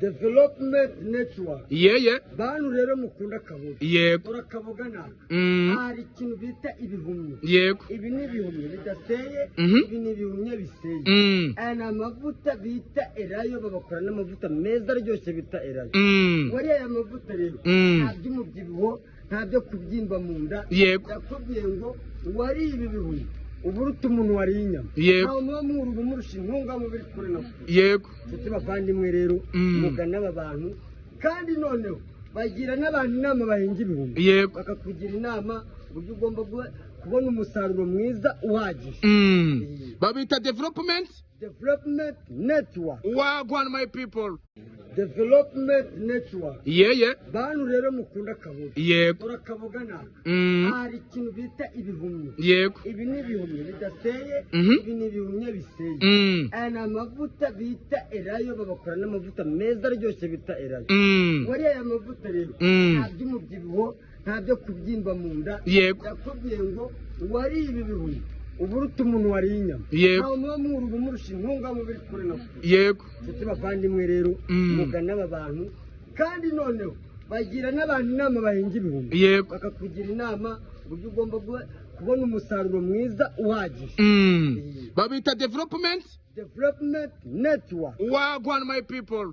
Development Network. Yeye. Bantu rero mukunda akaboga, Yego. dore akaboga naka. Hari ikintu bita ibihumyo. Ibi ni ibihumyo bidaseye, ibi ni ibihumyo biseye. Aya ni amavuta bita elayo, babakora n'amavuta meza aryoshye bita elayo. Wariya aya mavuta rero, nta by'umubyibuho, nta byo kubyimba mu nda. Yakubwiye ngo wariye ibi bihumyo uba uruta umuntu wariye inyama. Ntawe muba muhura uba umurusha intungamubiri kure na kure. Nshuti bavandimwe rero, mugana aba bantu, kandi noneho bagira n'abantu inama bahinga ibihumyo, bakakugira inama uburyo ugomba kubona umusaruro mwiza uhagije. Babita Development Development Network. Wagwan, my people. Development Network. Yeye. Bantu rero mukunda akaboga, dore akaboga naka. Hari ikintu bita ibihumyo. Ibi ni ibihumyo bidaseye, ibi ni ibihumyo biseye. Aya ni amavuta bita elayo, babakora n'amavuta meza aryoshye bita elayo. Wariya aya mavuta rero, nta by'umubyibuho, nta byo kubyimba mu nda. Yakubwiye ngo wariye ibi bihumyo uba uruta umuntu wariye inyama. Ntawe muba muhura uba umurusha intungamubiri kure na kure. Nshuti bavandimwe rero, mugana aba bantu, kandi noneho bagira n'abantu inama bahinga ibihumyo, bakakugira inama uburyo ugomba kubona umusaruro mwiza uhagije. Babita Development Development Network. Wagwan, my people.